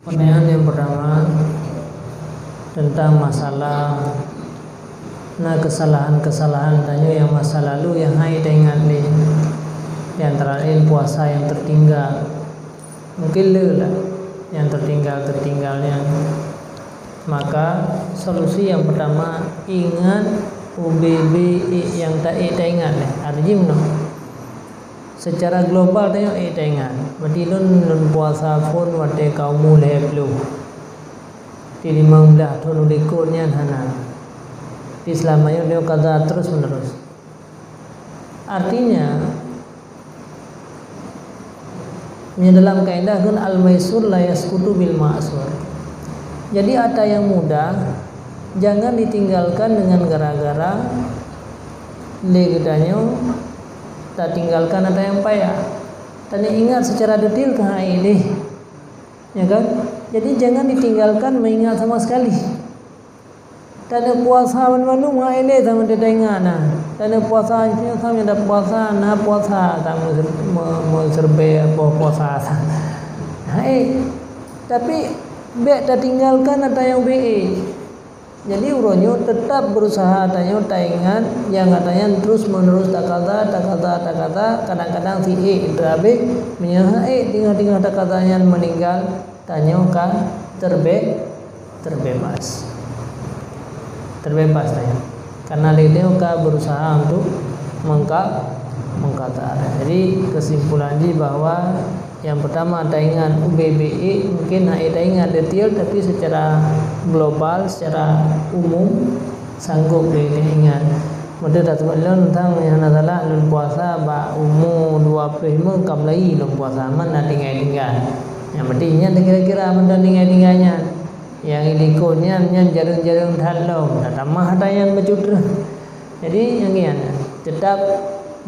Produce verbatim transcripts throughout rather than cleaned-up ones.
Pertanyaan yang pertama tentang masalah na kesalahan-kesalahan tanyoe nyang masa lalu nyang han ék taingat lé. Di antara lain puasa nyang tertinggal. Mungkin le lah nyang tertinggal-tertinggal nyan. Maka solusi yang pertama, ingat ubé-bé ék nyang ta ék taingat lé. Arti jih meunoe. Secara global tanyoe ék taingat. Berarti lôn, lôn puasa phon watée ka umu lhée ploh. Di limong blaih thon u likot nyan hana. Di seulama nyoe tanyoe kaza terus menerus. Artinya, meunyoe dalam kaidah kan al-maisur la yasqutu bil ma'sur. Jadi ata yang mudah jangan ditinggalkan dengan gara-gara lé geutanyoe tatinggalkan ata nyang payah. Tanyoe ingat secara detail keu hai deh. Ya kan? Jadi jangan ditinggalkan mengingat sama sekali. Tanyoe puasa bandum-bandum hai lé sama teuingat na. Tanyoe puasa sama ada puasa, na puasa sama meuserbée boh puasa. Hai. Tapi bék tatinggalkan ata nyang bék. Jadi uroe nyoe teutap beurusaha tanyoe taingat nyang ata nyan terus menerus takaza, takaza, takaza, kadang-kadang si ék teuhabéh, meunyoe han ék teungoh-teungoh takaza nyan meuninggal, tanyoe ka terbe-, terbebas. Terbebas tanyoe. Karena lé tanyoe ka beurusaha untuk mengka-, mengkaza. Jadi kesimpulan jih bahwa yang pertama, taingat ubé-bé ék, mungkin han ék taingat detail, tapi secara global, secara umum, sanggob lé taingat. Meunyoe tateumé lôn tang nyang hana salah, lôn puasa bak umu dua ploh limong ka mulai lôn puasa, man na tinggai-tinggai. Nyang penting nyan kira-kira mantong tinggai-tinggai nyan. Nyang di likot nyan, nyan jareueng-jareueng that lom, tatamah ata nyan bacut reuh. Jadi, nyang nyan, teutap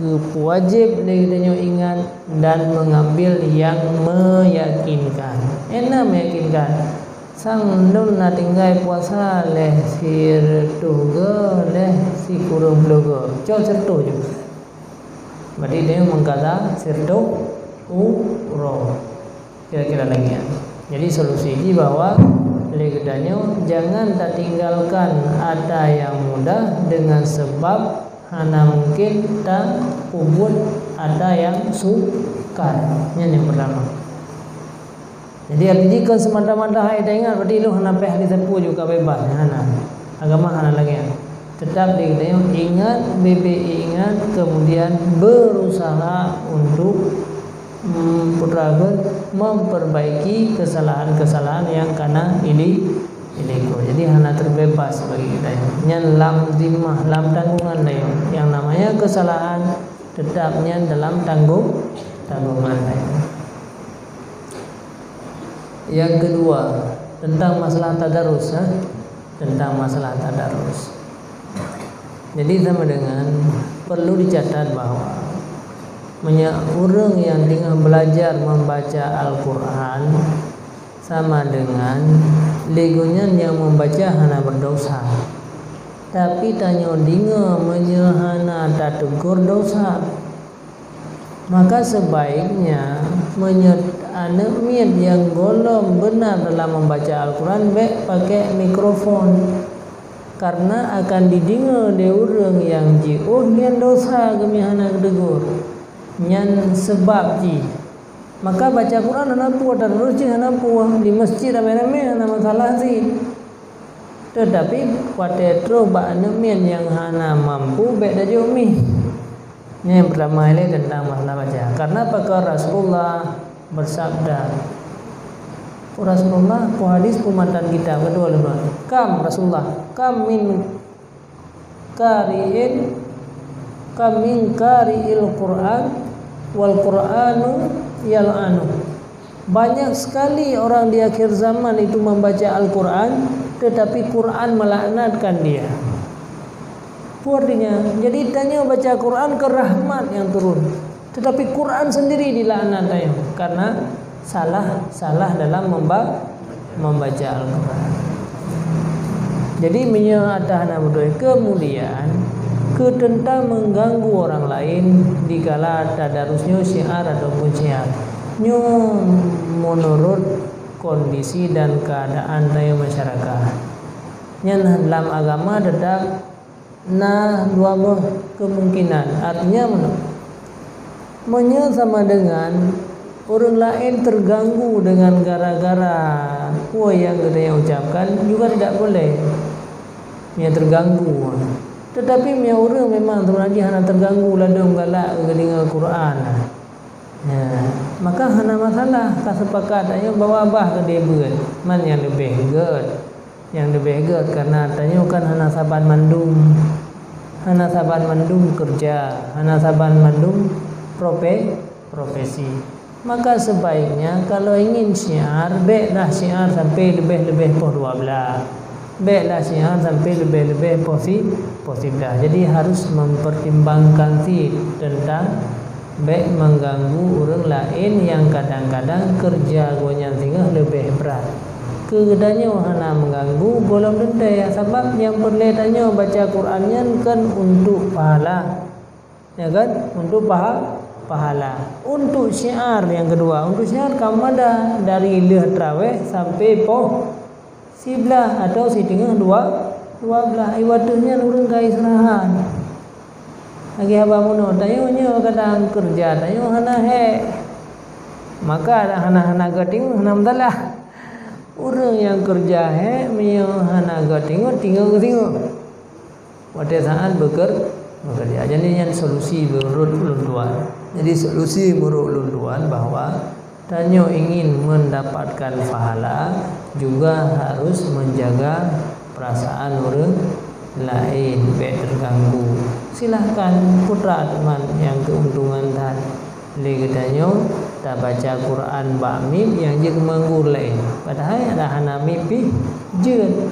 geupeuwajéb lé geutanyoe ingat dan mengambil yang meyakinkan. Ena meyakinkan. Sang lôn na tinggai puasa lé sireutôh go, lé sikureueng ploh go. Cok sireutôh ju. Berarti dia mengkaza sireutôh uroe. Kira-kira lagée nyan. Jadi solusi jih bahwa lé geutanyoe jangan tatinggalkan ata nyang mudah dengan sebab hana mungkin tapeubuet ata nyang sukar. Nyan nyang pertama. Jadi arti jih kon semata-mata han ék taingat, berarti lôn hana payah disapeue juga bebas. Hana. Agama hana lagée nyan. Teutap lé geutanyoe ingat, ubé-bé ék ingat, kemudian berusaha untuk, mm, peue teuma kheun, memperbaiki kesalahan-kesalahan nyang ka na di li-, di likot. Jadi hana terbebas bagi geutanyoe. Nyan lam zimah, lam tanggungan tanyoe. Yang namanya kesalahan teutap nyan dalam tanggung-, tanggungan tanyoe. Yang kedua, tentang masalah tadarus, ha? Tentang masalah tadarus. Jadi sama dengan perlu dicatat bahwa meunyoe ureuëng nyang teungoh belajar membaca Al-Quran sama dengan lé geuh nyan nyang membaca hana berdosa. Tapi tanyoe deungoe meunyoe hana tategur dosa. Maka sebaiknya meunyoe aneuëk miet nyang gohlom beuna dalam membaca Al-Quran bék pakai mikrofon, karena akan dideungoe lé ureuëng nyang jiôh nyan dosa geumeuhana geutegur. Nyan seubab jih. Maka baca Quran hana peue, tadarus jih hana peue, di masjid ramé-ramé hana masalah cit. Teutapi watée troh bak aneuëk miet nyang hana mampu bék tajok mih. Nyang pertama ilée tentang masalah baca. Karena pakon Rasulullah bersabda, Rasulullah peue hadis peue matan kitab, keudua leumoh. Kam Rasulullah, kam min qari'in, kam min qari'il Qur'an wal Qur'anu yal'anu. Banyak sekali orang di akhir zaman itu membaca Al-Quran, tetapi Quran melaknatkan dia. Peue artinya? Jadi tanyoe baca Quran keu rahmat nyang turun, tetapi Quran sendiri dilaknat tanyoe karena salah, salah dalam memba-, membaca Al-Quran. Jadi meunyoe ata hana beutôi, kemudian keu teuntang mengganggu orang lain dikala tadarus nyoe syiar ataupun syiar. Nyoe menurut kondisi dan keadaan tanyoe masyarakat. Nyan lam agama tetap na dua boh kemungkinan. Artinya meunoe, meunyoe sama dengan ureuëng laén terganggu dengan gara-gara peue nyang geutanyoe ucapkan, juga tidak boleh. Meunyoe terganggu. Tetapi meunyoe ureuëng memang sebenarnya hana terganggu ladôm galak geudeungoe Quran, ya, maka hana masalah, ka sepakat tanyoe bahwa bah keudeh beuet, man nyang leubeh gét. Nyang leubeh gét karena tanyoe kan hana saban mandum, hana saban mandum keureuja, hana saban mandum profe-, profesi. Maka sebaiknya kalau ingin syiar, béklah syiar sampai leubeh-leubeh poh dua belas. Béklah syiar sampai leubeh-leubeh poh si-, poh siblaih. Jadi harus mempertimbangkan cit tentang bék mengganggu ureuëng laén nyang kadang-kadang keureuja gobnyan singoh leubeh brat. Keu geutanyoe hana mengganggu, gohlom teuntée, sabab nyang peureulée tanyoe baca Quran nyan kan untuk pahala. Ya kan? Untuk paha-, pahala. Untuk syiar yang kedua, untuk syiar ka meuadah dari lheueh traweh sampai poh siblaih atau siteungoh dua, dua blaih. Iwateuh nyan ureuëng ka istirahat. Lagée haba bunoe, tanyoe nyoe kadang keureuja, tanyoe hana hék. Maka hana-hana geutingoh hana meusalah. Ureuëng nyang keureuja hék, meunyoe hana geutingoh, tingoh geutingoh. Watée saát beukeur-, beukeureja. Jadi nyan solusi meunurot ulôn tuan. Jadi solusi meunurot ulôn tuan bahwa tanyoe ingin mendapatkan pahala juga harus menjaga perasaan ureuëng laén bék terganggu. Silahkan, putra Atman nyang keuntungan that. Lé geutanyoe tabaca Quran bak mip nyang jeuet meunggur laén. Padahai ada hana mip pih jeuet.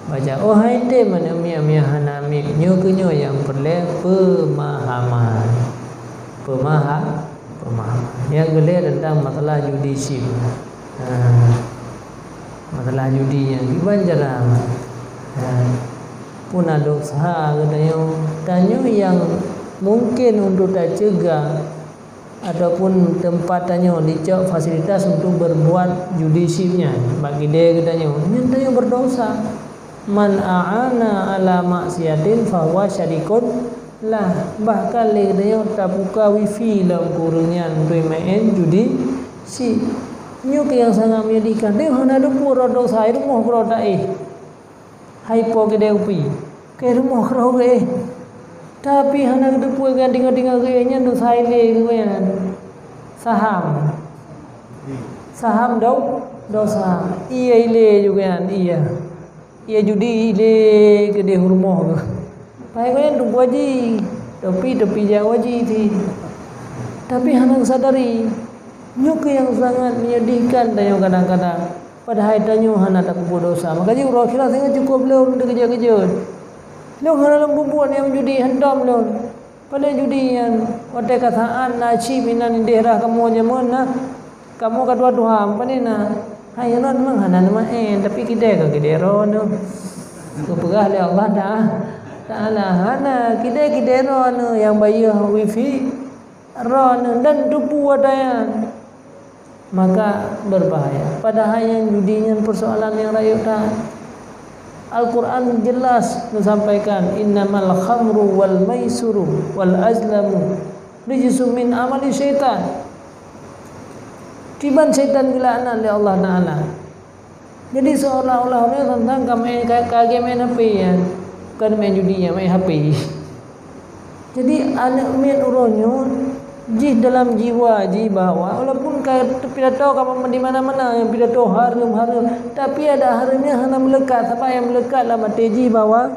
Baca, oh hai tem aneuk miet-miet hana miet, nyoe keuh nyoe nyang peureulée peumahaman. Peumaha-, peumahaman. Nyang keulhée teuntang masalah judi chip. Ha. Masalah judi nyan kiban cara. Ha. Pun na desya geutanyoe. Tanyoe nyang mungken untuk tacegah ataupun teumpat tanyoe dicok fasilitas untuk berbuat judi chip nyan, bak kidée geutanyoe, nyan tanyoe berdosa. Man a'ana ala maksiatin fahuwa syarikun lah. Bahkan lé geutanyoe tabuka wifi lom keu ureuëng nyan untuk maén judi chip. Nyoe keuh nyang sangat menyedihkan. Tanyoe hana teupeu rot desya, rumoh keudroe taéh. Hai po kidée upi, keu rumoh keudroe geuéh. Tapi hana geuteupeu geuh, deungoe-deungoe geuéh nyan desya ilée geuh nyan. Saham. Saham do-, desya. Ié ilée juga nyan, ié. Ié judi ilée keudeh rumoh geuh. Pai geuh nyan teupeu haji. Tapi, tapi jak haji ti. Tapi hana geusadari. Nyoe keuh nyang sangat menyedihkan tanyoe kadang-kadang. Padahai tanyoe hana tapeubuet desya. Maka jih uroe akhirat singoh cukôp lé ureuëng teukeujot-keujot. Lôn hana lôn peubuet nyang judi, hantom lôn. Pane judi nyan, watée ka saát na chip inan di daerah kamoe jameun na, kamoe ka tuha-tuha, pane na. Hai nyan memang hana neumaén, tapi kidée ka kidée droeneuh. Geupeugah lé Allah Ta-, Taala, hana kidée-kidée droeneuh nyang bayeue wifi, droeneuh dan teupeu ata nyan. Maka berbahaya. Padahai nyang judi nyan persoalan nyang rayeuk that. Al-Quran jelas menyampaikan, "Innamal khamru wal maisuru wal azlamu rijsum min amali syaitan." Kiban syaitan geulaknat lé Allah Taala. Jadi seolah-olah ureuëng teuntang ka main, ka, ka lagée main H P nyan. Bukan main judi nyan, main H P. Jadi aneuk miet uroe nyoe jih dalam jiwa jih bahwa walaupun ka pidato ka di mana-mana nyang pidato hareuem-hareuem, tapi ada hareuem nyang hana meulekat, sabab nyang meulekat lam até jih bahwa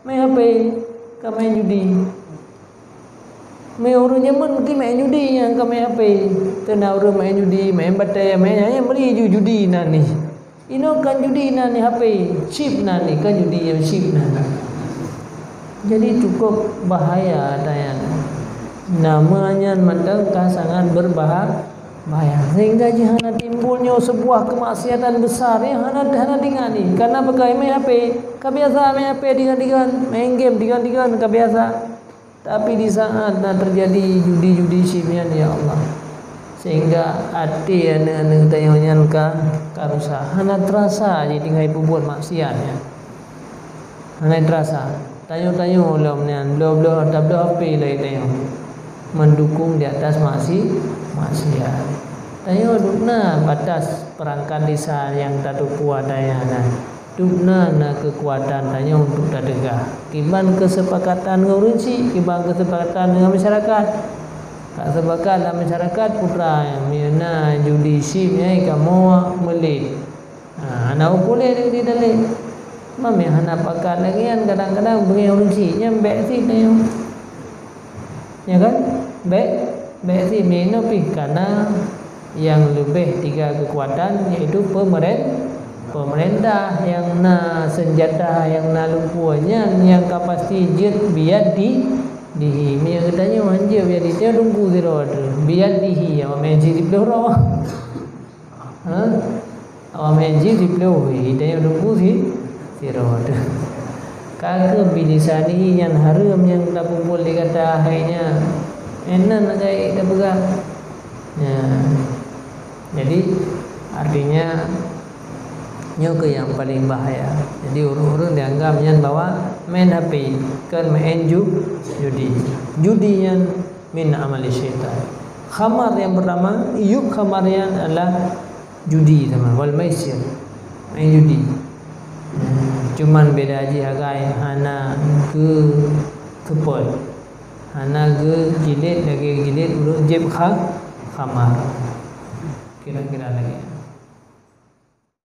main H P, ka main judi. Main ureuëng jameun mungkin main judi nyang ka main H P. Teuna ureuëng main judi, main batée, main nyang, nyang meuri ju-, judi nan nih. Inoe kan judi nan nih H P, chip nan nih, kan judi nyang chip nan. Jadi cukup bahaya ata nyan. Nama nyan mantong ka sangat berbaha-, bahaya. Sehingga jih hana timbul nyoe sebuah kemaksiatan besar, ya, hana, hana teuingat nih. Karena peugah main H P, ka biasa main H P digan-digan, main game digan-digan, ka biasa. Tapi di saat na terjadi judi-judi chip nyan, ya Allah, Sehingga até aneuk-aneuk tanyoe nyan ka, ka rusak. Hana teurasa jitinggai peubuet maksiat nyan. Hana teurasa. Tanyoe-tanyoe lom nyan, bloe-bloe, tabloe H P lé tanyoe. Mendukung di atas maksi-, maksiat. Tanyoe dum na batas perangkat desa nyang tateupeue tanyoe nyan. Dum na, na keukuatan tanyoe untuk tateugah. Kiban keusepakatan ngon ureueng chik, kiban keusepakatan dengan masyarakat. Ka sepakat lam masyarakat putra nyang na judi chip nyang kamoe meulet. Ha, hana puléh di, di daleh. Mam nyang hana pakat lagèe nyan kadang-kadang beungèh ureueng chik, nyan bèk cit tanyoe. Ya kan? Bèk, bèk cit meunoe pih kana nyang leubeh tiga keukuatan, yaitu peumeren-, pemerintah nyang na seunjata, nyang na lumpur nyan, nyang ka pasti jeuet biadhi, dihi. Meunyoe geutanyoe han jeuet biadhi, tanyoe teungku sidroe teuh. Biadhihi, awak meu'en jih siploh droe. Ha? Awak meu'en jih siploh, hi, tanyoe teungku si, sidroe teuh. Ka keuh bilisanihi nyan hareuem nyang tapeubuet lé gata hai nyan. Inan lagèe tapeugah. Ya. Jadi, artinya, nyoe keuh nyang paleng bahaya. Jadi, ureueng-ureueng dianggap nyan bahwa main H P, kon main ju-, judi. Judi nyan min amali syaitan. Khamar nyang pertama, yub khamar nyan adalah judi sama, wal maisir. Main judi. Cuman beda jih agak hana geukeupot. Hana geujilid lagèe jilid ureueng jieb kha-, khamar. Kira-kira lagèe nyan.